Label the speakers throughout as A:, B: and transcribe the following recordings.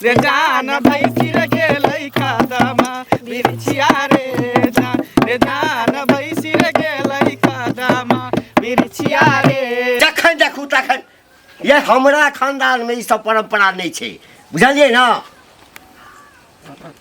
A: रे जान भैंसी रे गेलै कदमा बिरछिया रे जान रे जान भैंसी रे गेलै कदमा बिरछिया रे।
B: जखन देखू तखन ये हमरा खानदानमे ई सब परम्परा नहि छै, बुझलियै ने?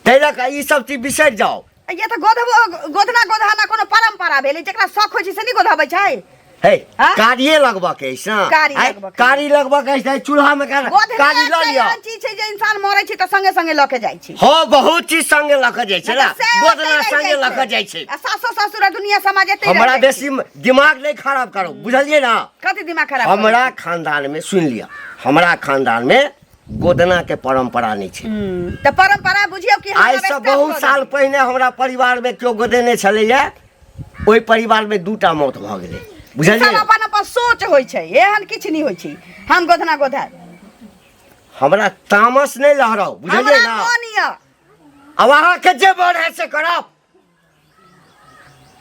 B: ताहि लऽ कऽ ई सब चीज बिसरि जाउ।
C: ये तऽ गोधबो गोधना गोधाना कोनो परम्परा भेलै, जकरा शौक होइ छै से नहि गोधबै छै।
B: हे
C: हाँ?
B: कारिये लगबऽ के अछि ने?
C: कारी
B: आँय,
C: लगबऽ के।
B: कारी लगबऽ के अछि तऽ चूल्हा मे
C: गोधना
B: कारी लऽ
C: एकटा
B: लिअ।
C: एहन चीज छै जे इंसान मरै छै तऽ संगे संगे लऽ के जाइ छै।
B: हँ, बहुत चीज संगे लऽ के जाइ छै ने,
C: से ओतै
B: गोदना
C: रहि
B: संगे
C: जाइ
B: लऽ के
C: छै।
B: जाइ छै।
C: आ सासो ससुर आ दुनिया समाज एतै रहि
B: हमरा
C: जाइ छै।
B: बेसी दिमाग नहि खराब करू, बुझलियै ने?
C: कथी दिमाग खराब करै
B: हमरा
C: छी?
B: खानदान में सुनि लिअ, हमरा खानदान में गोदना के परंपरा नहीं छै।
C: तऽ परंपरा बुझियौ कि हम
B: आइ
C: आब
B: से
C: स्टार्ट
B: बहुत
C: कऽ
B: साल
C: देबै।
B: पहिने हमरा परिवार में केओ गोदेने छलैया, ओहि परिवार में दूटा मौत भऽ गेलै, बुझलियै?
C: सब अपन अपन सोच होइ छै, एहन किछु नहि होइ छै। हम गोधना गोधाय
B: हमरा तामस नहि लहराउ, बुझलियै
C: हमरा
B: ना?
C: मोन यऽ।
B: आब अहाँके जे मन है से करब।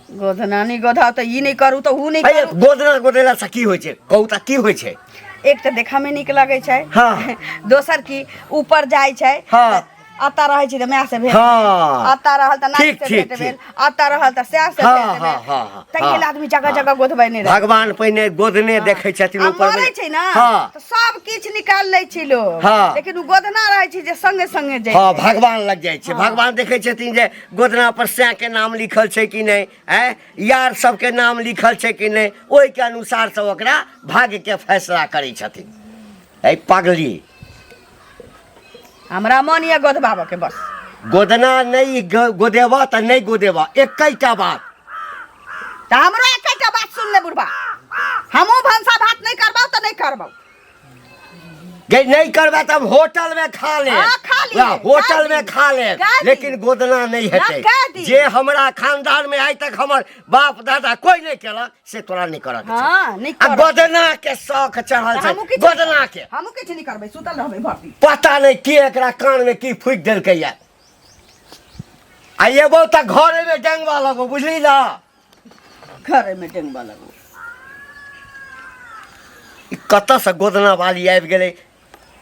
C: गोधना नहि गोधाउ तऽ ई नहि करू तऽ ऊ नहि
B: अरे
C: करू।
B: गोदना गोदेला से की होइ छै कहू तऽ, की होइ छै?
C: एक तऽ देखऽ मे नीक लगै छै, दोसर की ऊपर जाइ छै। तऽ अतऽ रहै छी तऽ माय से भेट भेल, अतऽ रहल तऽ नानी
B: ठीक
C: से
B: ठीक
C: भेट भेल,
B: ठीक
C: अतऽ रहल तऽ सएह से भेट भेल। ताहि लेल आदमी जगह जगह गोधबै नहि रहै।
B: भगवान पहिने गोदने देखै छथिन
C: आ
B: ऊपर मे।
C: मरै छै ने तऽ सब किछु निकाल लै छै लोग, लेकिन ओ गोधना रहै छै जे संगे संगे जाइ छै।
B: भगवान लग जाइ छै। भगवान देखै छथिन जे गोदना पर सैं के नाम लिखल छै कि नहि, आँय यार सबके नाम लिखल छै कि नहि, ओहिके अनुसार से ओकरा भाग्यके फैसला करै छथिन। ऐ पगली,
C: हमरा मन यऽ गोधबाबऽ के बस।
B: गोदना नहि गोदेबऽ तऽ नहि गोदेबऽ, एकैटा बात।
C: तऽ हमरो एकेटा बात सुन ले बुढ़बा, हमहूँ भनसा भात नहि करबौ तऽ नहि करबौ।
B: गे नहीं करबे तब होटल में खा ले।
C: हाँ, खा लिए,
B: वाह, होटल
C: खा
B: में
C: ली।
B: खा ले,
C: खा ली।
B: लेकिन गोदना नहीं
C: ना,
B: हेतै।
C: खा दी।
B: जे हमरा खानदान में आइ तक हमर बाप दादा कोई नहीं केलक से तोरा नहीं करऽ के छै।
C: हाँ, नहीं
B: आ
C: करऽ।
B: गोदना के शौख चढ़ल
C: तऽ
B: छै,
C: हमहूँ किछु
B: गोदना के।
C: हमहूँ किछु नहि करबै, सुतल रहबै भरि दिन।
B: पता नहीं के एकरा कान में की फूकि देलकै या। आ एबो तऽ घरे में डेंगवा लगो, बुझली ना?
C: घरे में डेंगवा लगो।
B: ई कतऽसँ गोदना वाली आबि गेलै?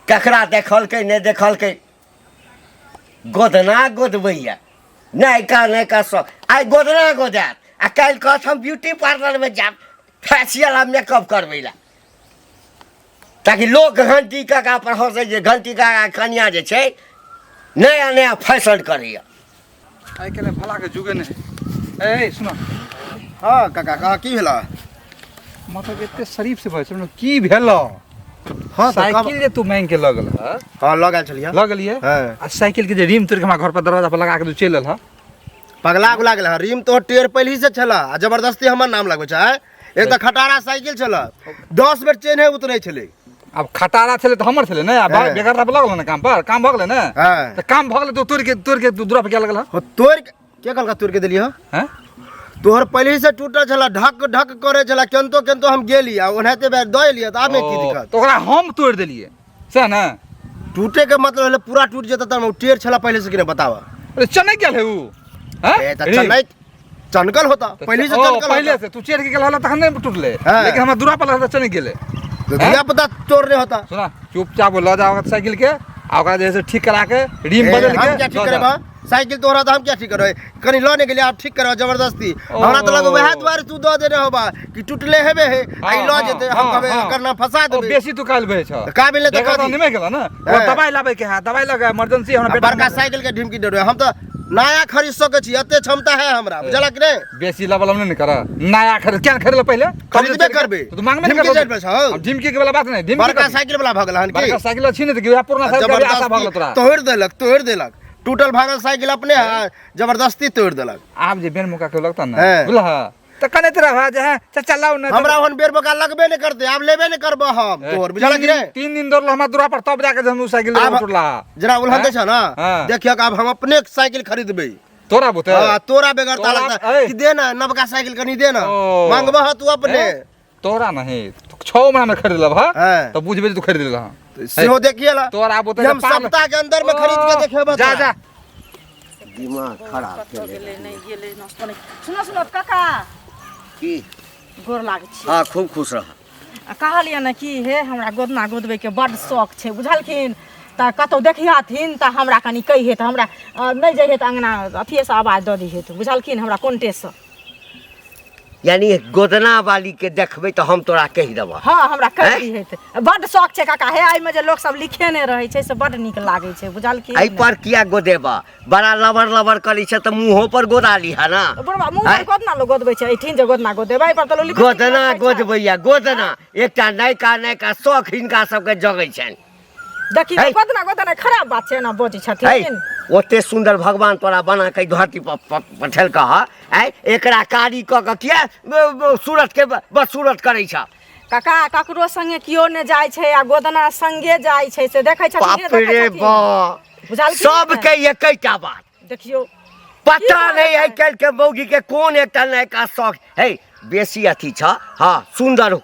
B: ककरा देखलकै नहि देखलकै, गोदना गोदबैया नयका नयका सब। आइ गोदना गोदायत आ काल्हि कहत हम ब्यूटी पार्लरमे जायब फैशियल आ मेकअप करबै लए, ताकि लोक घंटी काका पर हंसै जे घंटी काका कनिया जे छै नया नया फैशन करैया।
A: आइ काल्हि भलाके जुगे नहि। ए सुन।
D: हाँ काका, कहाँ की भेला?
A: मतलब एते शरीफ से बजै छै, की भेल?
D: हाँ, तऽ
A: साइकिल जे तू मांगि के लऽ गेल हँ।
D: हाँ, लऽ गेल छलियै।
A: लऽ गेलियै?
D: हाँ।
A: आ साइकिल के जे रिम तोड़ि के हमरा घर पर दरवाजा पर लगा के तू चलि एल हँ।
D: पगला उगला गेल हँ? रिम तोहर टेढ़ पहिले से छलऽ आ जबरदस्ती हमर नाम लगबै छै, आँय? एक तऽ खटारा साइकिल छलऽ, 10 बेर चेन्हे उतरै छलै।
A: आब खटारा छलै तऽ हमर छलै ने, आ बेगरता पर लगल ने काम पर, काम भऽ गेलै ने?
D: हाँ।
A: तऽ काम भऽ गेलै तऽ तोड़ि के तू दूरा पर किया लगल हँ?
D: हो, तोड़ि के के कहलका तोड़ि के देलियै हँ?
A: हैं?
D: तोहर पहिले से टूटल छला, ढक ढक करे छला, केनतो केनतो हम गेली आ ओनाहिते बेर दऽ एलियै, तऽ आब मे की
A: ओ,
D: दिक्कत?
A: तऽ ओकरा हम तोड़ि देलियै सएह ने?
D: टूटे के मतलब भेलै पूरा टूटि जेतै तब, ओ टेढ़ छला पहिले से कि नहि बताबऽ?
A: अरे चनकि गेल है उ? हैं?
D: ए, तऽ
A: रिम।
D: चनैत चनकल होता, पहिले से
A: ओ,
D: चनकल
A: पहिले
D: होता।
A: से तू चढ़ के गेल हला तखन नहि टूटलै,
D: हाँ।
A: लेकिन हमरा दूरा पर रहल तऽ चनकि गेलै।
D: तऽ धिया पुता तोड़ने होता।
A: सुना, चुपचाप लऽ जा ओकरा साइकिल के आ ओकरा जे है से ठीक करा के रिम
D: ए,
A: बदल
D: हम
A: के
D: क्या ठीक
A: लऽ जा।
D: करब? साइकिल तोहरा तऽ हम क्या ठीक करबै? कनी लऽ नहि गेलियै, आब ठीक करब जबरदस्ती।
A: ओ।
D: हमरा तऽ लगै वएह दुआरे तू दऽ देने होबा कि टूटले हेबे हे आ ई लऽ
A: हाँ,
D: जेतै, हम
A: हाँ,
D: कहबै
A: हाँ।
D: एकर नाम फंसा
A: ओ,
D: देबै।
A: बेसी तू काल्हि बहे छह।
D: तऽ काबिल नहि तऽ
A: देखऽ
D: कथी?
A: तऽ निमे गेल ने।
D: हाँ।
A: ओ दवाई लाबै के है, दवाई लगा इमरजेंसी हमरा
D: आ
A: बेटा
D: बड़का साइकिल के ढिमकी डरबै? हम तऽ नया खरीद सकै छी, एते क्षमता है हमरा, बुझलक कि नहि?
A: बेसी लबल नहि ने कर, नया खरीद क्या खरीद पहिले?
D: खरीदबे करबै।
A: तो मांगबे नहि
D: ढिमकी
A: करबै।
D: जाइत पर छौ।
A: अब ढिमकी के वाला बात नहि, ढिमकी
D: बड़का
A: कथी?
D: साइकिल वाला भऽ गेल हन की?
A: बड़का साइकिल अछि ने तऽ कि वएह पुरना साइकिल के अभी आशा भऽ गेल तोरा?
D: तोड़ि देलक, तोड़ि देलक टूटल भागल साइकिल अपने है, जबरदस्ती तोड़ि देलक।
A: आब जे बेर मौका के लगता ने,
D: हैं।
A: बुझलह तऽ कनैत रह जे हैं चाचा लाउ ने।
D: हमरा ओहन बेर मौका लगबे नहि करतै, आब लेबे नहि करबो हम तोहर, बुझलक कि नहि?
A: 3 दिन दौड़ल हमरा दूरा पर तब जाके जे हम उ साइकिल
D: आब
A: टूटला।
D: जेना उलहन दै छ ने,
A: हाँ।
D: देखियौ आब हम अपने साइकिल खरीदबै।
A: तोरा बुते?
D: हाँ, तोरा बेगरता लगता
A: ए।
D: कि दे ना नवका साइकिल कनी दे ना,
A: ओ।
D: मांगबह तू अपने।
A: ए, तोरा नहीं 6 महीना में खरीद लेब।
D: हाँ।
A: हाँ, तऽ बुझबे जे तू खरीद लेलह।
D: सेहो देखिए ला।
A: तोरा बुते
D: हम सप्ताह के अंदर में खरीद के देखेबह
A: जा
D: तोरा।
A: जा।
B: दिमाग खराब
E: कतऽ
B: केले।
E: गेलै नहि गेलै नस्तो नहि। सुनो सुनो काका।
B: की?
E: गोर लागै छी।
B: हाँ, खूब खुश रह।
E: आ कहलियै ने कि हे हमरा गोदना गोदबैके बड्ड शौक छै, बुझलखिन? तऽ कतहु देखिहथिन तऽ हमरा कनि कहिहे तऽ हमरा नहि जइहे तऽ अङ्गना अथिएसँ आवाज दऽ दिहे तऽ बुझलखिन हमरा कोन्टेसँ
B: यानी गोदना वाली के देखबै तऽ हम तोरा कहि देबह।
E: हँ, हमरा कहि
B: हैं?
E: दिहे तऽ। बड्ड शौक छै काका, हे एहिमे जे लोक सब लिखेने रहै छै से बड्ड नीक लागै छै, बुझलखिन?
B: एहि पर किया गोदेबह? बड़ा लबर लबर करै छै तऽ मुँहो पर गोदा लिहा ना।
E: बुढ़बा मुँह पर
B: हैं?
E: गोदना लोक गोदबै छै? एहिठिन जे गोदना गोदेबै, एहि पर तऽ लोक लिपस्टिक
B: गोदना
E: लगबै छै।
B: गोदबैया गोदना, एकटा नयका नयका शौख हिनका सबके जगै छनि।
E: देखी
B: है।
E: गोदना गोदना खराब बात छै, एना बजै
B: है
E: छथिन।
B: ओते सुंदर भगवान तोरा बना के धरती पर पठेलकऽ ह, आँय एकरा कारी कऽ कऽ किया सूरत के बदसूरत करै छ?
E: काका, ककरो संगे केओ नहि जाइ छै आ गोदना संगे जाइ छै, से देखै छथिन कि
B: बाप
E: नहि देखै
B: रे
E: छथिन?
B: बा,
E: बुझलखिन?
B: सबके एकेटा बात।
E: देखियौ,
B: पता
E: की
B: नहि
E: कहै
B: आइ काल्हि के मौगी के कोन एकटा नयका शौक है, बेसी अथी छ। हँ, सुन्दर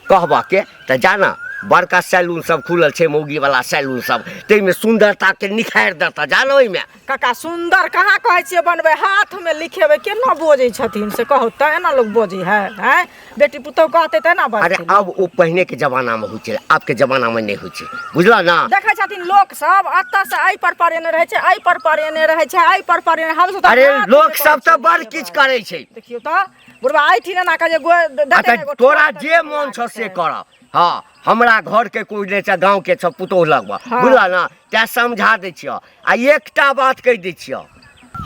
B: कहबऽ के तऽ जाना, बड़का सैलून सब खुलल छै, मौगी वाला सैलून सब, ताहिमे सुन्दरता के निखारि देतऽ, जानो ओहिमे।
E: काका, सुन्दर कहाँ कहै छियै बनबै, हाथमे लिखेबै। केना बजै छथिन से कहू तऽ? एना लोक बजै है? आँय, बेटी पुतहु कहतै तऽ एना
B: अरे
E: बजतै?
B: अब ओ पहिने के जमाना में होइ छै, आब के जमाना में नहि होइ छै, बुझल ना?
E: देखै छथिन लोक सब एतऽ से एहि पर परेने रहै छै, एहि पर परेने रहै छै, एहि पर परेने, हमसब तऽ
B: अरे
E: हाथमे
B: लोक
E: कहै
B: सब तऽ
E: छियै
B: बड़
E: लिखेबै।
B: किछु करै छै।
E: देखियौ तऽ बुढ़बा एहिठिन एना कऽ जे गो देतै
B: अच्छा
E: ने एगो
B: तोरा
E: ठोक
B: जे
E: तऽ
B: मन छौ से
E: लागतै।
B: कर। हँ, हमरा घर के कोइ नहि छै, गाँव के छौ पुतोहु लगबऽ।
E: हँ।
B: बुझल ना? तैं समझा दै छियह आ एकटा बात कहि दै छियह,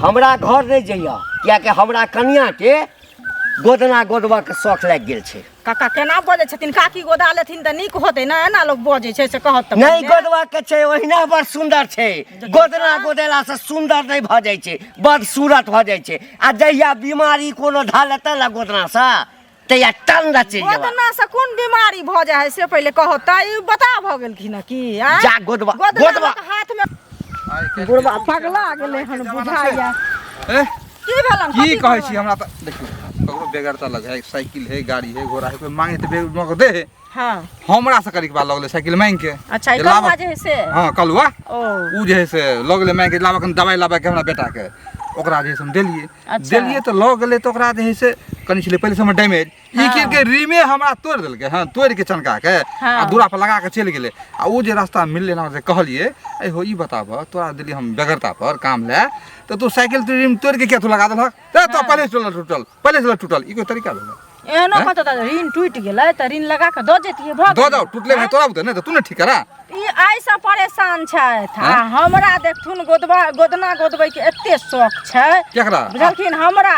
B: हमरा घर नहि जइह, किएकि हमरा कनियाके गोदना गोदबऽके शौख लागि गेल छै।
E: काका, केना बजै छथिन? काकी गोदा लेथिन तऽ नीक होतै ने? एना लोक बजै छै से कहत तऽ
B: नहि
E: पहिने?
B: गोदबऽके छै, ओहिना बड़ सुन्दर छै। गोदना गोदेलासँ सुन्दर नहि भऽ जाइ छै, बदसूरत भऽ जाइ छै। आ जहिया बीमारी कोनो धऽ लेतै ने गोदनासँ, तहिया टन दऽ चलि जेबऽ।
E: गोदना से कोन बीमारी भऽ जाइ है से पहिले कहत तऽ। ई बता भऽ गेलखिन हँ की? आँय?
B: जा गोदबा
E: गोदना
B: गोदबा
E: लोक हाथमे, बुढ़बा पगला गेलै हन बुझाइया।
A: ए,
E: की भेलन?
A: की
E: कथी
A: कहै छी?
E: भेलन?
A: हमरा तऽ देखियौ, ककरो बेगरता लग है साइकिल है, गाड़ी है, घोड़ा है, कोई मांगे तऽ बेग मग दे है।
E: हाँ।
A: हमरा से करीब बार लगलै साइकिल मांगि के।
E: अच्छा, ई
A: जे लाबऽ-
E: कलुआ जे है से?
A: हाँ, कलुआ।
E: ओ
A: उ जे है से लगलै मांगि के, लाबऽ कनि दवाइ लाबऽ के हमरा बेटा के। ओकरा जे है से हम देलियै।
E: अच्छा।
A: देलियै तऽ लऽ गेलै, तऽ ओकरा जे है से कनि छलै पहिले से हमर डैमेज। ई के रिमे हमरा तोड़ि देलकै। हँ, तोड़ि के चनका के आ दूरा पर लगा के चलि गेलै। आ ओ जे रास्ता मिललै ने, से कहलियै, ऐ हो, ई बताबऽ, तोरा देलियै हम बेगरता पर काम लए, तऽ तू साइकिल तू रिम तोड़ि के किया तू लगा देलहक? तऽ तो पहिले से टूटल, पहिले से टूटल, ई कोई तरीका भेलै?
E: एहनो कतौ तऽ ऋण टूटि गेलै तऽ ऋण लगा कऽ दऽ जैतियै, भऽ
A: दऽ
E: गेलै।
A: दऽ टूटले भाई, तोरा बुते नहि तऽ तू ने ठीक करा।
E: ई आइसँ परेशान छथि आ हमरा देखथुन, गोदबा गोदना गोदबैके एते शौक छै।
A: केकरा?
E: बुझलखिन, हमरा।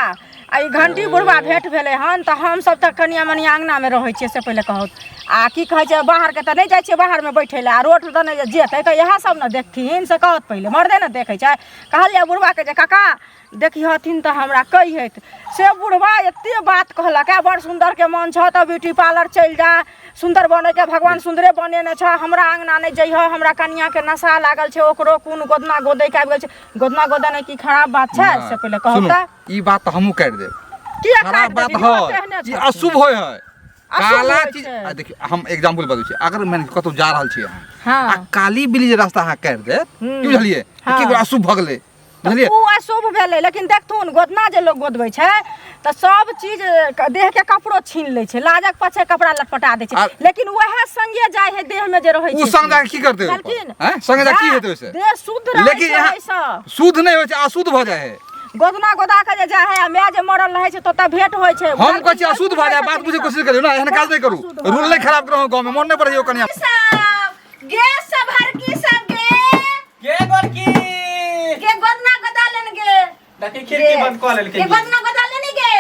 E: आ ई घंटी बुढ़बा भेंट भेलै हन तऽ हमसब तऽ कनिया मनिया अङ्गनामे रहै छियै से पहिले कहू। आ की कहै छै, बाहरके तऽ नहि जाइ छियै बाहरमे बैठै लए, आ रोड तऽ नहि जेतै तऽ इएह सब ने देखथिन से कहत पहिले। मर्दे ने देखै छै। कहलियै बुढ़बाके जे काका देखिहथिन तऽ हमरा कहिहथि, से बुढ़बा एते बात कहलक, बड़ सुन्दरके मन छह तऽ ब्यूटी पार्लर चलि जा, सुन्दर बनैके भगवान सुन्दरे बनेने छह, हमरा अङ्गना नहि जइह, हमरा कनियाके नशा लागल छै, ओकरो कोन गोदना गोदैके आबि गेल छै। गोदना गोदनाइ की खराब बात छै से पहिले कहू।
A: सुनू
E: तऽ
A: ई बात तऽ हमहूँ काटि देब।
E: किया
A: खराब
E: काटि
A: बात
E: देबही?
A: है
E: तेहने
A: ई
E: छथिन।
A: अशुभ होइ है
E: अशुभ
A: काला
E: होइ
A: चीज।
E: छै।
A: आ देखियौ, हम एग्जाम्पल बतबै छी, अगर मानि कऽ कतहु जा रहल छी अहाँ
E: हँ
A: आ काली बिल्ली जे रास्ता अहाँ काटि देत, की बुझलियै?
E: हँ।
A: की अशुभ भऽ गेलै, बुझलियै?
E: ओ अशुभ भेलै, लेकिन देखथुन गोदना जे लोक गोदबै छै तऽ सब चीज देहके कपड़ो छीन लै छै, लाजक पाछे कपड़ा लटपटा दै छै, लेकिन वएह संगे जाइ है देहमे जे रहै
A: ओ
E: छै
A: संग जाके की करतै ओहिपर?
E: बुझलखिन?
A: आँय? संगे जाके की
E: जा,
A: हेतै ओहिसँ?
E: देह शुद्ध रहै
A: लेकिन
E: छै
A: यहाँ
E: ओहिसँ।
A: शुद्ध नहि होइ छै, अशुद्ध भऽ जाइ है।
E: गोदना गोदा के जे जाइ है आ माय जे मरल रहै छै तऽ ओतऽ भेंट होइ छै।
A: हम कहै छी अशुद्ध भऽ जाइ, बात बुझे कोशिश करियौ ने, एहन काज नहि करू, रूल नहि खराब करू, गाँवमे मोन नहि पड़ैयौ कनिया।
C: सब गे, सब हरकी सब गे।
A: गे गोरकी।
C: गे, गोदना गोदा लेन गे।
A: देखी, खिड़की बंद कऽ लेलकै।
C: गे, गोदना गोदा लेनी गे।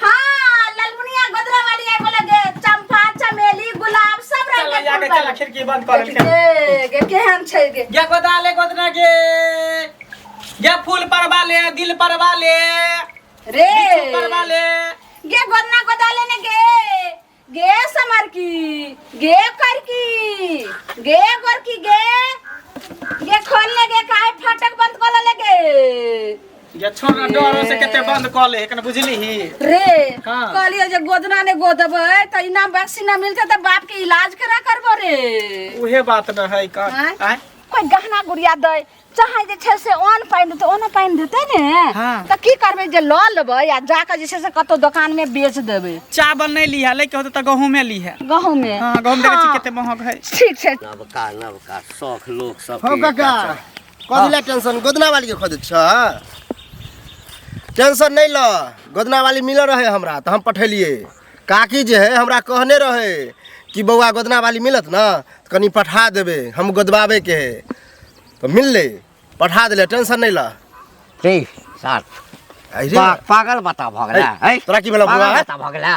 C: हाँ, ललमुनिया गोदरा वाली आइ बोला गे, चंपा चमेली गुलाब सब रंग के
A: चल
C: फूल बा।
A: खिड़की बंद कऽ लेलकै।
C: गे गे, केहन छै गे?
A: गे गोदा ले गोदना गे, गे फूल परवा ले, दिल परवा ले,
C: रे
A: बिच्छू परवा ले।
C: गे, गोदना गोदा लेने गे, गे समरकी गे, करकी गे, गोरकी गे, गे खोल ले गे, काहे फाटक बंद कर ले गे?
A: गे छोड़ ना, डरो से कते बंद कऽ ले कने, बुझली ही?
C: रे।
A: हाँ।
C: कहलियो जे गोदना ने गोदबै त इनाम वैक्सीन ना मिलते त बाप के इलाज करा करबो रे।
A: उहे बात न है का।
C: आँय?
A: आँय?
C: कोई कोई गहना गुड़िया दै चाहे जे छै से अन्न पानि देतै, अन्न पानि देतै ने।
F: हाँ।
C: तऽ की करबै जे लऽ लेबै आ जाकऽ जे छै से कतौ दोकान में बेच देबै।
F: चावल नहीं लिहा, लेके होते तो गहूमे लिहा।
C: गहूमे।
F: हाँ, गहूम देखै छी।
C: हाँ।
F: कते महग है।
C: ठीक छै।
B: नवका नवका शौख लोक सब।
D: हौ काका, कथी ला टेंशन? गोदना वाली के खोजै छ? टेंशन नहीं ल, गोदना वाली मिलल रहे हमरा तऽ हम पठेलिए। काकी जे है हमरा कहने रहे कि बौआ, गोदना वाली मिलत ना तऽ कनि पठा देबै, हम गोदबाबै के है। तऽ मिललै, पठा देले, टेंशन नहीं ल।
B: ठीक साथ।
D: अरे।
B: पागल बता भऽ गेला है।
D: तोरा की भेलौ
B: पागल
D: बौआ?
B: बता भऽ गेला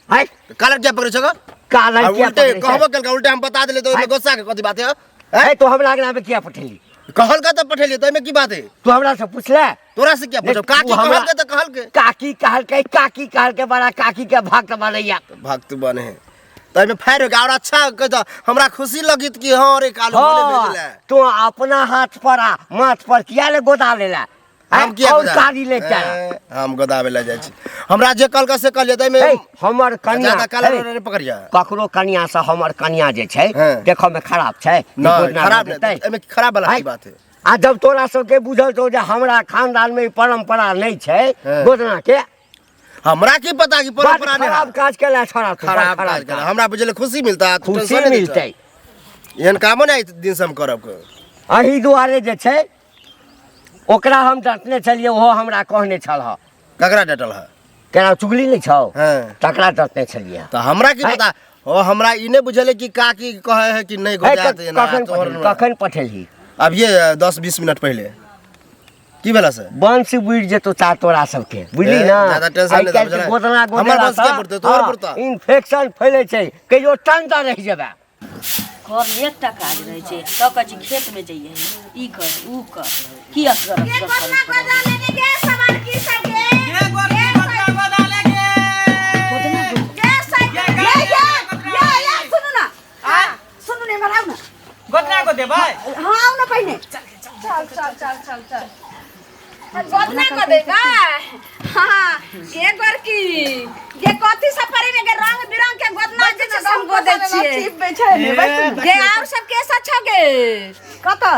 B: है।
D: कालर किया पकड़ै छौ गो?
B: कालर
D: आ
B: किया
D: उल्टे
B: पकड़ै छै?
D: कहबो केलकै, उल्टे हम बता देलियै तऽ ओहिमे गुस्सा के कथी बात है?
B: है, तो हमरा अंगना में किया पठेली?
D: कहलकै तऽ पठेलियै, तऽ एहिमे की बात है?
B: तू हमरा से पूछले?
D: तोरा से किया पूछब?
B: नहीं,
D: काकी
B: तू हमरा-
D: कहलकै तऽ कहलकै।
B: काकी कहलकै, काकी कहलकै, बड़ा काकी के भक्त बनैया।
D: भक्त बने है तऽ एहिमे फायर हो गेल और अच्छा कहै हमरा खुशी लगित कि हाँ रे कालू भले भेजले।
B: तू अपना हाथ पर आ माथ पर किया ले गोदा लेला?
D: हम किया
B: और
D: गोदा-
B: गाड़ी ले चल।
D: ए, हम गोदाबे लए जाइ छी? हमरा जे कहलकै से कहलियै, तऽ एहिमे
B: हे, हमर कनिया
D: ज्यादा कालर
B: हे,
D: नहि पकड़िया।
B: ककरो कनिया से हमर कनिया जे छै देखऽ में खराब छै जे
D: नहि
B: गोदना
D: खराब
B: दऽ
D: नहि।
B: देतै?
D: एहिमे खराब वाला की बात है?
B: आ जब तोरा सबके बुझल छौ जे हमरा खानदान में ई परंपरा नहि छै गोदना के।
D: हमरा की पता कि
B: बड
D: परंपरा नहि
B: खराब
D: है।
B: काज केला छोड़ा तू, बड
D: खराब काज केला? हमरा बुझले खुशी मिलता तू
B: खुशी
D: टेंशन नहि दै छह।
B: मिलतै।
D: एहन कामो नहि दिन से हम करब के।
B: एहि दुआरे जे छै ओकरा हम डटने छलियै, ओहो हमरा कहने छल हँ।
D: ककरा डटल है?
B: केना चुगली नहि छौ?
D: हाँ।
B: तकरा डटने छलियै।
D: तऽ हमरा की पता? ओ हमरा ई नहि बुझल कि काकी कहे है कि नहीं
B: हे,
D: गोजात एना
B: कखन
D: तोहर
B: कखन पठेलही?
D: अब ये 10-20 मिनट पहले। की भेला से?
B: वंश बुझि जेतौ ता तोरा सबके, बुझली
D: ए,
B: ना?
D: ज्यादा टेंशन
B: आइ
D: नहि
B: काल्हि
D: बुझलै।
B: गोदना
D: हमर
B: गोदेला
D: वंश के बुझतै, तोहर बुझतौ।
B: इन्फेक्शन फैलै छै, कहियो टंटा रहि जेबे।
G: घरमे एकटा काज रहै छै तऽ कहै छै खेतमे जइए, ई कर, ऊ कर, की असगर
C: गे
G: असगर
C: गोदना
G: करैत
C: गोदा लेने गे सवार की सब गे।
F: गे गोरकी गोदना गोदा ले गे।
G: गोदना
C: गे साइकिल
F: गे,
C: ये ये ये ये, सुनू ना, सुनू ने, इम्हर आउ ना।
F: गोदना को देबै?
C: हाँ, आउ ना पहिने। चल चल चल चल चल, गोदना को देगा। हाँ गे गोरकी गे, कथी सब परे में गे? रंग बिरंग के गोदना जे छै से हम गोदै छियै गे। और सब कैसा छौ गे?
E: कतऽ?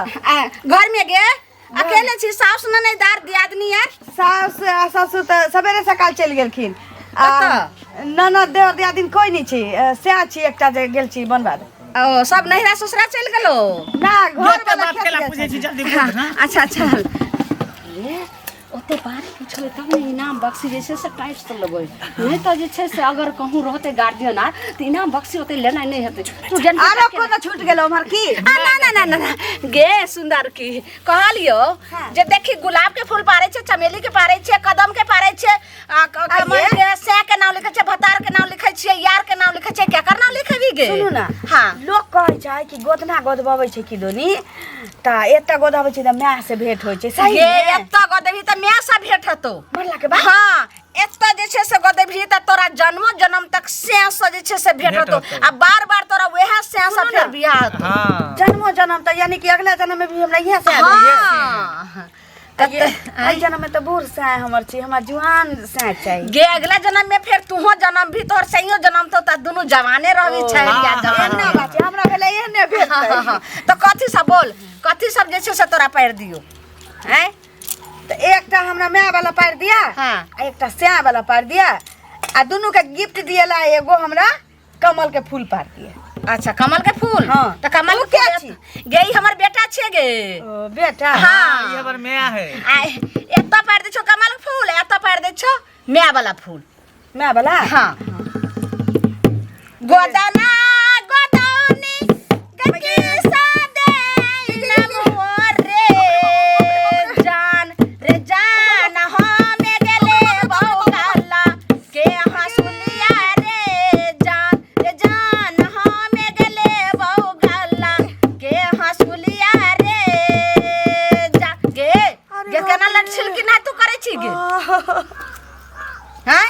C: घर में गे, अकेले छी? साउस ननैद आर दियादनी आर?
E: सास आ ससुर तऽ सवेरे सकाल चलि गेलखिन आ
C: कतऽ?
E: ननद देवर दियादिन कोइ नहि छी, सएह छी एकटा जे गेल छी बनबाद।
C: ओ सब नैहरा ससुरा चलि गेलो?
E: ना, घर
F: गोते
E: वाला
F: बात
E: खेत
F: केला
E: गेल
F: पूछै छी
E: छथिन।
F: जल्दी बुझ ना।
C: अच्छा अच्छा, ए, ओते बात पूछबै तब ने इनाम बख्शी जे छै से टाइट से लेबै, नहि तऽ जे छै से अगर कहूँ रहतै गार्जियन आर तऽ इनाम बख्शी ओते लेनाइ नहि हेतै। तू जनबे
E: आरो
C: करके।
E: कोनो छूट गेलो उम्हर की?
C: आ, ना ना ना ना ना गे सुंदर, की कहलियो जे देखी, गुलाब के फूल पारै छै, चमेली के पारै छै, कदम के पारै छै, आ कमल के, सै के नाम लिखै छै, भतार के नाम लिखै छियै, यार के नाम लिखै छियै, केकर नाम लिखेबी गे?
E: सुनू ना।
C: हाँ।
E: लोक कहै छै कि गोदना गोदबबै छै कि दोनी तऽ एतऽ गोदबै छै तऽ माय से भेंट होइ छै, सही
C: गे
E: ने?
C: एतऽ गदेबही तऽ माय से भेंट हेतौ
E: मरला के बाद?
C: हाँ, एतऽ जे छै से गदेबही तऽ तोरा जन्मो जन्म तक सै से जे छै से भेंट
F: भेंट
C: हेतौ।
F: हेतौ।
C: आ बार बार तोरा वएह सै से
E: सुनू
C: फेर
E: ना।
C: बियाह हेतौ।
F: हाँ।
E: जन्मो जन्म तऽ यानी कि अगला जन्म में भी हमरा इएह से
C: हाँ।
E: एहि जन्म में तऽ बूढ़ साय हमर छी, हमरा जुआन साय चाही।
C: गे, अगला जन्म में फेर तुहो जन्म भी, तोहर सैयो जन्म तो दुनू जवाने रहबी छै या जवान।
E: एना बात छै, हमरा भेलै एहने भेटतै।
C: हाँ, हाँ। तऽ कथी सब बोल, कथी सब जे छै से तोरा पारि दियौ? आँय?
E: तऽ एकटा हमरा माय वाला पारि दिया। आ एकटा स्या वाला पारि दिया आ दुनू के गिफ्ट दिएला एगो हमरा कमल के फूल पार दिया।
C: अच्छा, कमल के फूल।
E: हाँ।
C: तऽ कमल
E: उ
C: के
E: के
C: फूल
E: छी?
C: गे, ई हमर बेटा छै गे।
E: ओ बेटा।
C: हाँ।
F: ई हमर माय है।
C: आ एतऽ पारि दै छौ कमल के फूल, एतऽ पारि दै छौ माय वाला फूल।
E: माय वाला।
C: हाँ। गोदना गोदौनी गकी सादे नमो रे जान रे जान, हमे गेले बौगला के हंसुलिया रे जान रे जान, हमे गेले बौगला के हंसुलिया रे जान। गे गे, केना लटछिल की ना तू करै छी गे? हैं?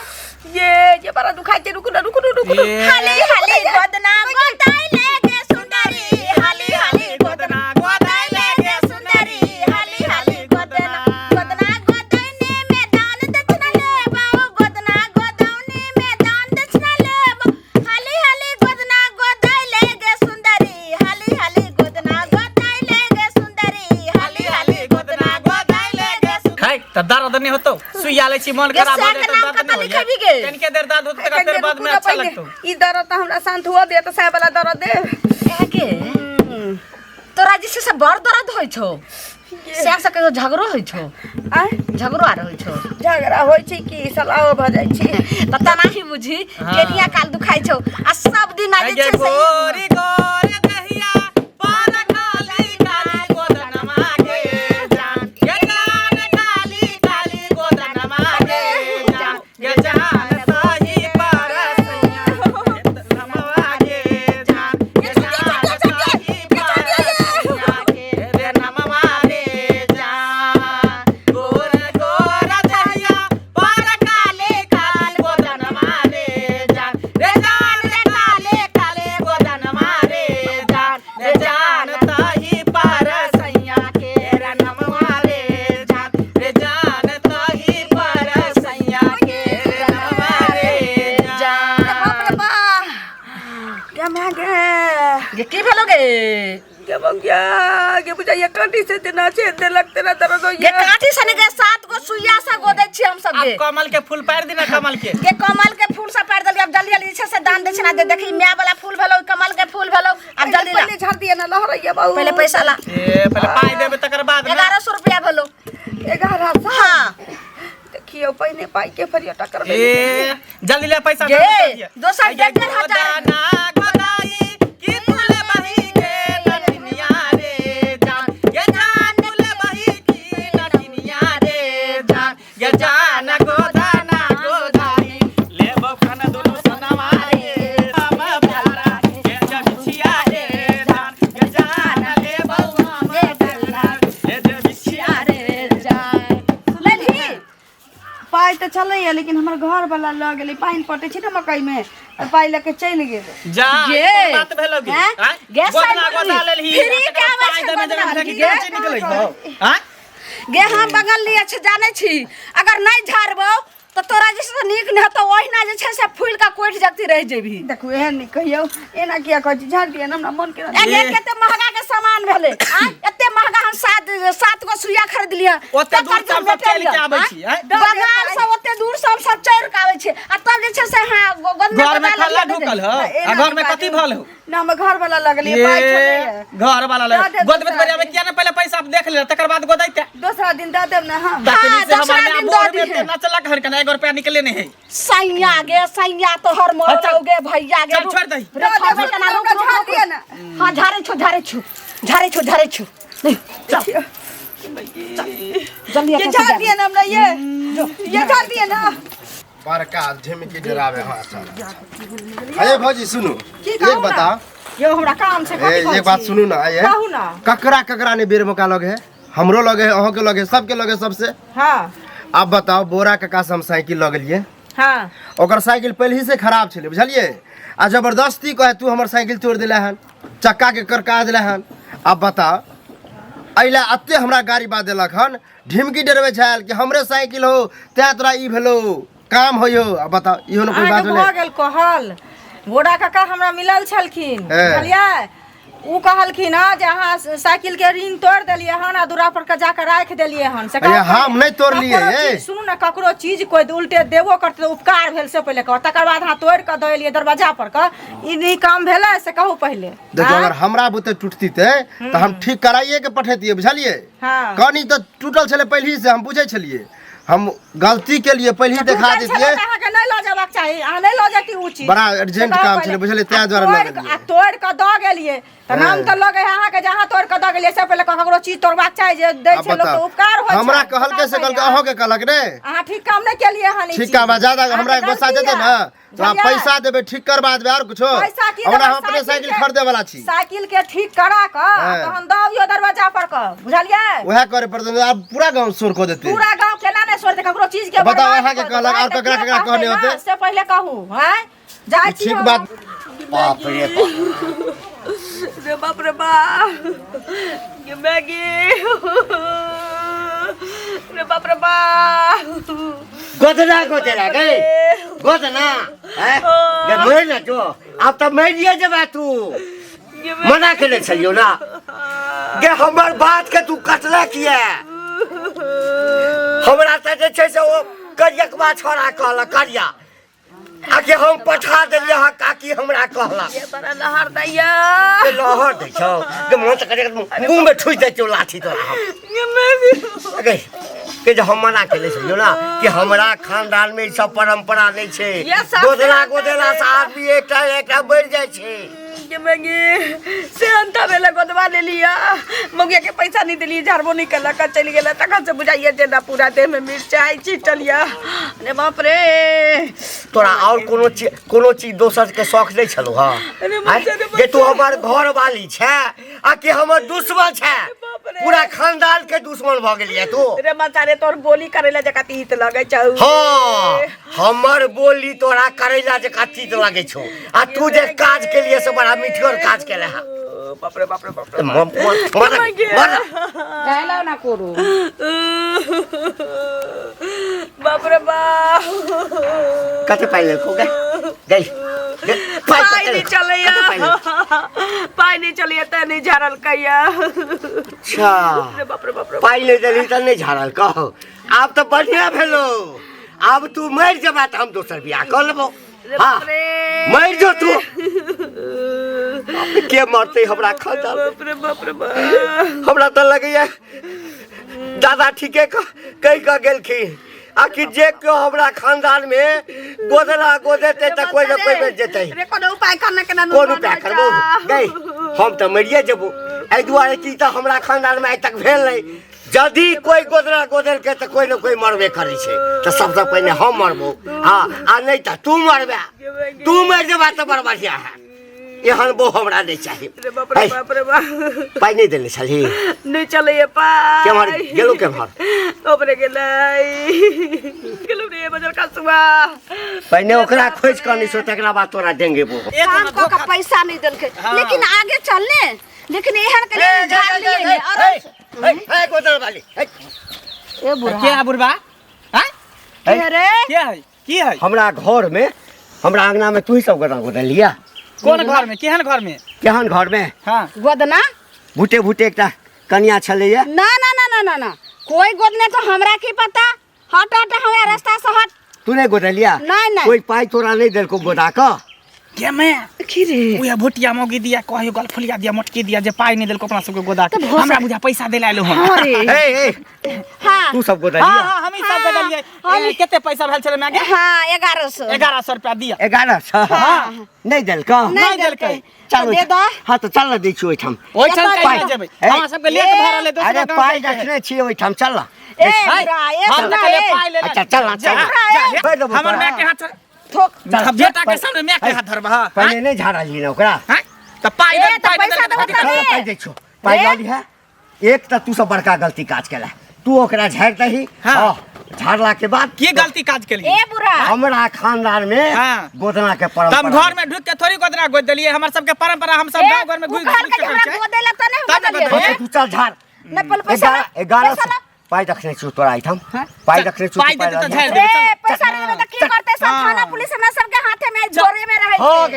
E: ये बड़ा दुखाइ छै, रुकू ना, रुकू ना, रुकू ना।
F: ए,
C: हाली हाली गोदना गोदाइले गे सुंदरी, हाली हाली गोदना गोदाइले गे सुंदरी, हाली हाली गोदना गोदना गोदौनी में दान दक्षिणा लेबो, गोदना गोदौनी में दान दक्षिणा लेबो, हाली हाली गोदना गोदाइले गे सुंदरी, हाली हाली गोदना गोदाइले गे सुंदरी।
F: त दर्द नहीं होतो सुइया लै छी मन
C: गे,
F: खराब हो
C: सएह के
F: जाए त
C: नाम
F: दर्द
C: कतऽ
F: नहीं होइए
C: लिखेबही गे?
F: कनिके देर दर्द होतो तकर
H: एखन
F: फेर
H: रुकू
F: बाद में
H: ना
F: अच्छा
H: पहिले।
F: लगतौ
H: ई दर्द तऽ हमरा शान्त हुअ दे तऽ साय वाला दर्द दे
C: गे तोरा जे छै से बड़ दर्द होइ छौ सएह से कहियो झगड़ो होइ छौ
H: आँय
C: झगड़ो आर होइ छौ
H: झगड़ा होइ छै कि सलाहो भऽ जाइ छै
C: तऽ तेनाही बुझी केनिया काल दुखाइ छौ आ सब दिन आ जे
F: गे
C: छै से
F: गोरी गोरी दहिया पार काली काली गोदनमा गे जान गे जान काली काली गोदनमा गे जान गे जान सही पर सैया नमवा गे जान गे जान सही पर सैया रे नमवा रे जान गोर गोर दहिया पार काली काली गोदनमा रे जान रे जान रे काले काले गोदनमा रे जान रे जान ताही पार सैया के रनमवा रे जान रे जान ताही पार सैया के रनमवा रे जान
H: बाप रे बा गे माय गे
C: गे की भेलो गे
H: गे बंगिया गे बुझाइया कांटी से देना छेद देलक तेना दर्द
C: गे
H: होइया
C: काठी सने गे सात गो सुइया से गोदै छी हम सब
F: अब
C: गे
F: कमल के फूल पारि दिना कमल के
C: गे कमल के फूल सब पारि देलियै अब जल्दी जल्दी जे छै से दान दै छै ना दे देखी माय वाला फूल भेलौ कमल के फूल भेलौ अब जल्दी ला
H: पहिले झाड़ दिया ना लहरैया बहुत
C: पहिले पैसा ला
F: ए पहिले पाइ देबे तकर बाद ना
C: 1100 रुपया भेलौ
H: 1100
C: हाँ
H: देखियौ पहिने पाइ के फरियाटा करबै
F: ए जल्दी ले पैसा
C: गे,
F: दे दिया।
C: दोसर
F: अगे
C: डेढ़ डेढ़ हजार।
F: गोदाना गोदाई की तुले बही के नटिनिया रे जान गे जान तुले बही की नटिनिया रे जान गे जान गोदाना गोदाई ले बखन दुनु सनवा रे हम प्यारा गे जबिछिया रे जान गे जान ले बउआ प्यारा गे जबिछिया रे
C: जान लेलही
H: पाइ तऽ छलैया लेकिन हमर घर वाला लऽ गेलै पानि पटै छै ने मकई मे तऽ पाइ लऽ के चलि गेलै
F: जा
C: गे।
F: ई कोन बात भेलो गे
C: हैं?
F: आँय?
C: गे
F: गोदना
C: साइकिल
F: गोदा लेलही
C: फ्री
F: आ
C: के
F: तकर
C: आबै
F: पाइ
C: छै
F: देने
C: गोदना
F: जेबही
C: गे।
F: कि काँची निकलै हौ आँय?
C: गे हम बगल लिए छै जानै छी अगर नहि झाड़बौ तऽ तोरा जे छै से नीक नहि हेतौ ओहिना जे छै से फूलि कऽ कोठि जगती रहि जेबही
H: देखू एहन नहि कहियौ एना किया कहै छी झाड़ दिअ ने हमरा मन केना
C: ए गे कते महंगा के सामान भेलै आँय एते महंगा हम सात सात गो सुइया खरीदलियै
F: ओते दूर
C: तकर
F: से हमसब
C: जे
F: चलि के आबै छी, आँय?
C: बंगाल से ओते दूर से हमसब चढ़ि के आबै छी आ तब जे छै से हाँ गोदना
F: घर में
C: गोदा
F: खल्ला
C: लेलियै
F: ढुकल हौ आ घर में कथी भल हौ
H: ना हमर घर वाला लऽ गेलै पाइ छलैया
F: घर वाला
H: दऽ
F: लग
H: देब
F: गोदबे
H: दोसरा
F: बरिया में किया ना पहले पैसा देख ले तकर बाद गोदैते
H: दोसरा दिन दऽ देब ने हम
F: तखनी से
C: दोसरा
F: हमर में
C: दिन
F: बोर
C: दऽ
F: में
C: दिहे।
F: नचलक हन कना एगो रुपया निकले नहीं है
C: सैया गे सैया तोहर
F: हाँ, चल।
C: मरौ गे भैया गे
F: चल, छोड़ दही।
C: रे
H: दऽ
C: छोड़
H: देब,
C: केना रुक
H: हमरा
C: रुक
H: झाड़
C: रुक
H: दिअ ने।
C: हाँ झाड़े छु झाड़े छु झाड़े छु झाड़े छु नहीं चल जल्दी
H: ये
C: एतऽ से
H: झाड़
C: जा।
H: दिअ ने हमरा ये ये झाड़ दिअ ना
D: बड़का झिमकी डरावे हमारा साला। अरे भौजी सुनू
E: की
D: एक
E: कहू ना?
D: बताओ
E: यौ हमरा काम छै
D: ए,
E: कथी कहै
D: एक बात
E: छी?
D: सुनू ना आइए
E: कहू ना
D: ककरा ककरा ने बेर मौका लगे है हमरो लगे है अहों के लगे है सबके लगे है सबसे
E: हाँ
D: अब बताओ बोरा काका से हम साइकिल लऽ गेलियै
E: हाँ
D: ओकर साइकिल पहिले ही से खराब छलै बुझलियै आ जबरदस्ती कहे तू हमर साइकिल तोड़ि देले हन चक्का के करका देले हन अब बताओ एहि एते हमरा गाड़ी बा देलक हन ढिमकी डरबै छल कि हमरे साइकिल हो तैं तोरा ई भेलो काम होइयो अब बताओ इहो ने कोई बात
E: अहाँके भऽ
D: भेलै
E: गेल कहल बोरा काका हमरा मिलल छलखिन
D: हे।
E: बुझलियै ओ कहलखिन हँ जे अहाँ साइकिलके रिंग तोड़ि देलियै हन आ दूरा पर के जाके राखि देलियै हन से
D: अरे
E: कहू
D: हम नहि तोड़लियै,
E: ककरो
D: ए।
E: चीज- सुनू ने ककरो चीज कोइ उल्टे देबो करतै तऽ उपकार भेल से पहिले कहू तकर बाद अहाँ तोड़ि कऽ दऽ एलियै दरवाजा पर के ई नीक काम भेलै से कहू पहिले
D: देखियौ अगर हमरा बुते टूटती ते तऽ हम ठीक कराइए के पठेतियै बुझलियै
E: हाँ।
D: कनी तऽ टूटल छलै पहिले से हम बुझै छलियै हम गलती केलिए पहिले ही देखा
E: टूटल छलै
D: देतियै
E: तऽ अहाँके नहि लऽ जेबाक चाही अहाँ नहि लऽ जैती ओ चीज
D: बड़ा अर्जेंट
E: से कहू
D: काम
E: पहिले।
D: छलै, बुझलियै, ताहि
E: आ
D: दुआरे लऽ
E: तोड़ि
D: गेलियै।
E: आ तोड़ि कऽ दऽ गेलियै तऽ नाम तऽ लगै है अहाँके जे अहाँ तोड़ि कऽ दऽ गेलियै से पहिले ककरो चीज तोड़बाक चाही जे दै
D: आब
E: छै लोक तऽ
D: बताउ
E: उपकार होइ छै
D: हमरा कहलकै से कहलकै अहों के कहलक ने
E: अहाँ ठीक काम नहि केलियै हन ई
D: ठीक
E: चीज।
D: काम है ज्यादा हमरा
E: अहाँके
D: गुस्सा
E: गलती
D: देते
E: है।
D: ना तोरा
E: बुझलियै?
D: पैसा देबै ठीक करबा देबै आर कुछो
E: पैसा की
D: ओना
E: देबै?
D: हम अपने साइकिल खरीदे वाला छी
E: साइकिल के ठीक करा कऽ आ
D: हाँ।
E: तहन दऽ अबियौ दरवाजा पर कऽ बुझलियै
D: वएह करे पड़तै आब पूरा गाँव शोर कऽ देतै
E: पूरा गांव केना नहि छोड़तै ककरो चीज के
D: बताउ,
E: बर्बाद
D: अहाँके
E: कऽ
D: कहलक,
E: देतै,
D: आर
E: तऽ
D: ककरा
E: के
D: ककरा
E: कहतै
D: कहने
E: ना?
D: होतै?
E: से पहिले कहू हैं जाइ छी
D: ठीक
E: हम।
D: बात
B: बाप रे बाप
H: रे बाप रे बाप गे मैगी रे बाप रे बाप
B: गोदना गोदना गई गोदना हैं गे मर ना जो अब तो मरिए जेबा तू मना केने छलियो ना गे हमर बात के तू कटला किया हमरा तऽ जे छै से ओ करियकबा छोड़ा कहलक करिया आकि हम पठा देलियै हँ काकी हमरा कहलक
H: ये बड़ा लहर दैया
B: से लहर दै छौ जे मन तऽ करे मुँहमे ठुसि दै छौ लाठी तोरा हम गै के जे हम मना केले छलियौ ना कि हमरा खानदान में ई सब परंपरा नहीं छै
H: ये सब
B: गोदला गोदला से आदमी एकटा एकटा बढ़ि जाइ छै
H: गे मंगी से अंता बेला गोदवा ले लिया मौगिया के पैसा नहीं दिली झाड़बो नहीं कलक चलि गेला तखन से बुझाइए जे ना पूरा देह में मिर्चाई छिटल या अरे बाप रे
B: तोरा और कोनो चीज कोनो चीज दोसर के शौक नहीं छलो हँ
H: अरे
B: आँय?
H: मचा रे
B: जे तू हमर घर वाली छै आ कि हमर दुश्मन छै
H: बाप रे।
B: पूरा खानदान के दुश्मन भऽ गेलियै तू
H: रे मचा रे तोर बोली करेला जका तीत लगै छौ
B: हाँ हमर बोली तोरा करैला जकाँ तीत लगै छौ आ तू जे काज केलियै से बड़ा मीठगर काज केले हँ
H: बाप रे बाप रे बाप रे
B: म- म- मर मर
E: कहलौ ना करू
H: बाप रे बाप
B: कते पाइ लेलकौ गै गै गै, पाइ
H: पाइ
B: कते
H: नहीं
B: लेलकौ?
H: चलैया
B: कते पाइ लेलकौ?
H: पाइ नहीं चलैया ते नहीं झाड़ल कैया
B: अच्छा
H: रे बाप रे बाप रे
B: पाइ नहि देलही तऽ नहि झाड़ल कहो आब तऽ बढ़िआँ भेलो आब तू मरि जेबा तऽ हम दोसर बियाह कऽ लेबो
H: रे
B: हाँ
H: बाप रे
B: मरि जो तू बाप रे, के मरतै हमरा खानदान मे?
H: बाप रे बाप रे बाप
B: हमरा तऽ लगैया दादा ठीके कहि कऽ गेलखिन आ कि जे केओ हमरा खानदान मे गोदला गोदेतै तऽ कोइ ने कोइ बचि जेतै
H: रे कोनो उपाय करना केना
B: कोन उपाय करबो गै हम तऽ मरिए जेबो एहि दुआरे कि तऽ हमरा खानदानमे आइ तक भेल नहि यदि कोइ गोदरा गोदरके तऽ कोइ ने कोइ मरबे करै छै तऽ सबसँ पहिने हम मरबो हँ आ नहि तऽ तू मरबे तू मरि जेबा तऽ बड़ बढ़िआँ है एहन बहु हमरा नहि चाही
H: रे बाप रे बाप रे बाप
B: पाइ नहि देने छलही
H: नहि चलैए पाइ
B: केम्हर गेलौ केम्हर
H: ओपरे गेलै गेलौ रे बजर कसुआ
B: पहिने ओकरा खोजि कऽ नहि छौ तकरा बाद तोरा डेंगे बो
C: काम कऽ के पैसा नहीं देलकै लेकिन आगे चलने लेकिन एहन के झाड़ लिए ने और
B: गोदर वाली
C: ए बुढ़ा
F: के है बुढ़बा हैं
C: के रे
F: के है की है
B: हमरा घर में हमरा अंगना में तू ही सब गोदना गोदल लिया
F: कोन घर में केहन घर में
B: केहन घर में
F: हाँ
C: गोदना
B: भूटे भूटे एकटा कनिया छलैया
C: ना ना ना ना ना ना कोई गोदने तो हमरा की पता हट हट हमरा रास्ता से हट
B: तू नहीं गोदलिया
C: नहीं, नहीं।
B: कोई पाई तोरा नहीं देलको गोदा कऽ
F: के मैं
C: की रे
F: उहे भुटिया मौगी दिया कहियो गलफुलिया दिया मोटकी दिया जे पाई नहीं देलको अपना सबके गोदा के
C: तऽ भोसड़ा-
F: हमरा बुझा पैसा दिला एलो हम
C: हाँ रे
B: ए ए
C: हाँ
B: तू सब गोदलिया
F: हाँ हाँ हम ही सब गोदलियै
C: हम-
F: ए, कते पैसा भेल छलै माय के
C: हाँ 1100
F: 1100 रुपया दिया
B: 1100
F: हाँ।
B: नहीं देलको
F: नहीं देलकै।
B: चल
C: तऽ दे दऽ।
B: हाँ तो चल ना दै छी ओहिठाम
F: ओहिठाम
C: एतऽ
F: कहिया जेबै
B: ए,
F: हमरा सबके लेट भऽ रहल है दोसरा
B: अरे
F: गाँव
B: पाई
F: जाइके है।
B: रखने छियै ओहिठाम चल ना
C: ए बुढ़ा ए
F: हम
C: सुना
F: तऽ कहलियै
C: ए
F: पाइ ले ले।
B: अच्छा चल ना चल
F: जा,
B: ना।
F: जा,
B: छोड़ि देबौ
F: हमर
B: तोरा।
F: माय के हाथ
C: थोक
F: चल, बेटा के सामने माय के हाथ धरबह हाँ?
B: पहिले नहि झाड़लही ने ओकरा
F: हाँ? तऽ पाइ
C: ए,
F: दे
C: तऽ
F: पाइ दे
C: पैसा
F: देलकै,
C: देबो
F: कथी
C: तब
F: करबै?
B: चल पाइ दै छौ पाइ लऽ लिहे एक तऽ तू सब बड़का गलती काज केला तू ओकरा झाड़ि दही
F: हाँ।
B: हाँ झाड़ला के बाद
F: की गलती काज केलियै
C: ए बुढ़ा
B: हमरा खानदान में
F: हाँ।
B: गोदना के
F: तऽ हम
B: परंपरा
F: घर में ढुक के थोड़ी गोदरा गोद देलियै हमर सबके परंपरा हम सब
C: ए,
F: गाँव घर में
C: उ
F: घुसि
C: कहलकै
F: घुसि के
C: जे हमरा
F: करै छै
C: गोदे ला तऽ नहि
F: तब ने
C: गोदलियै।
F: गोदलियै।
B: हाँ, तू चल झाड़
C: नहि पहिले पैसा ला,
B: 11
C: पैसा ला।
B: पाइ रखने छियौ तोरा एहिठाम पाइ रखने छियौ
F: पाइ
B: तू
F: देतै तऽ
B: लऽ
F: झाड़ि
B: लिहे।
F: देबै
C: ए पैसा नहि देबै तऽ की करतै सब
F: हाँ।
C: थाना पुलिस हमरा सबके हाथे में झोरे में रहै
B: हो
C: छै
B: गे